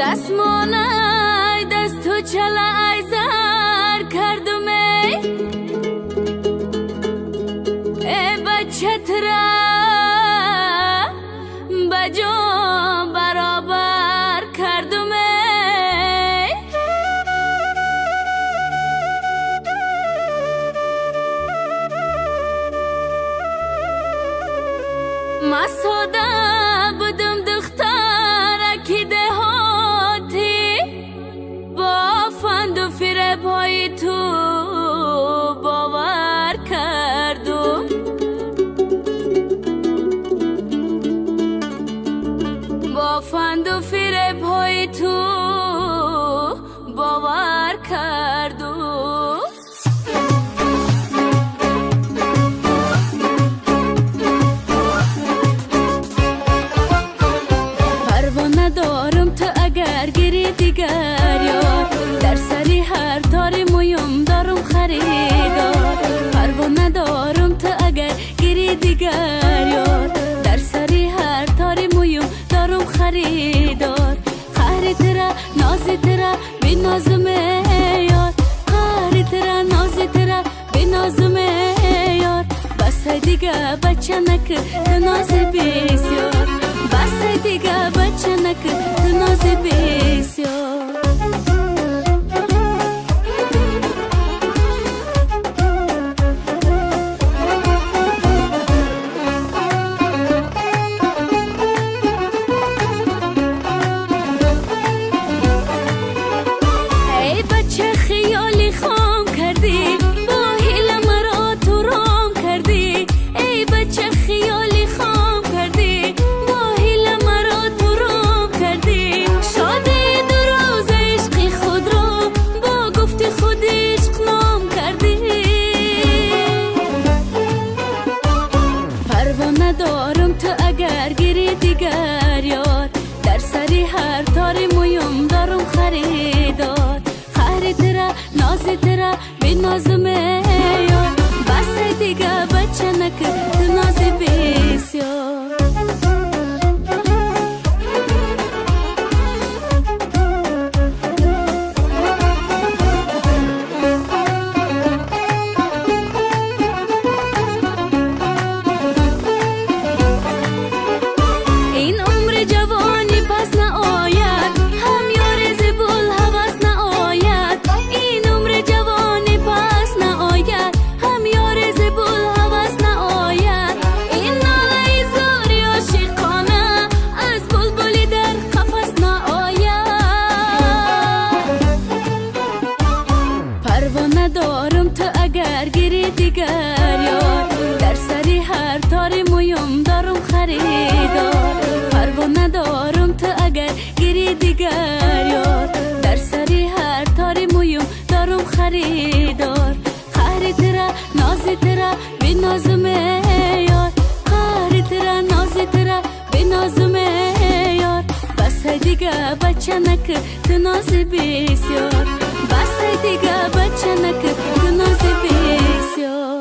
Дастмонай дасту чалай зар кардуме э бачатра ба ҷон баробар кардуме. Масода будум духтараки деҳотӣ бо фанду фиребҳои ту бовар кардум. Бо фанду фиребҳои ту бовар кардум. Дорум ту агар гири дигар ёр, дар сари ҳар тори муюм дорум харидор. Парво надорум ту агар гири дигар ёр, дар сари ҳар тори муюм дорум харидор. Қаҳри тира нози тира бинозуме ёр, қаҳри тира нози тира бинозуме ёр. Басай дига бачанак ту нози бисёр, басай дига бачанак ту нози бисёр. Эй бача хиёли хом кардӣ, бо ҳила маро ту ром кардӣ. Эй бача хиёли хом кардӣ, бо ҳила маро ту ром кардӣ. Шодии дурӯза ишқи худро бо гуфти худ ишқ ном кардӣ. Парво надорум ту агар гири дигар ёр, дар сари ҳар тори муюм дорум харидор. Қаҳри тира нози тира бинозуме ёр, басай дига бачанак ту нози бисёр. Ин умри ҷавонӣ пас наояд, ҳам ёри зибул ҳавас наояд. Ин умри ҷавонӣ пас наояд, ҳам ёри зибул ҳавас наояд. Ин нолаи зори ошиқона аз булбули дар қафас наояд. Парво надорум ту агар гири дигар ёр, дар сари ҳар тори муюм дорум харидор. Парво надорум ту агар гири дигар ёр, дар сари ҳар тори муюм дорум харидор. Қаҳри тира нози тира бинозуме ёр, қаҳри тира нози тира бинозуме ёр. Басай дига бачанак ту нози бисёр, басай дига бачанак ту нози бисёр.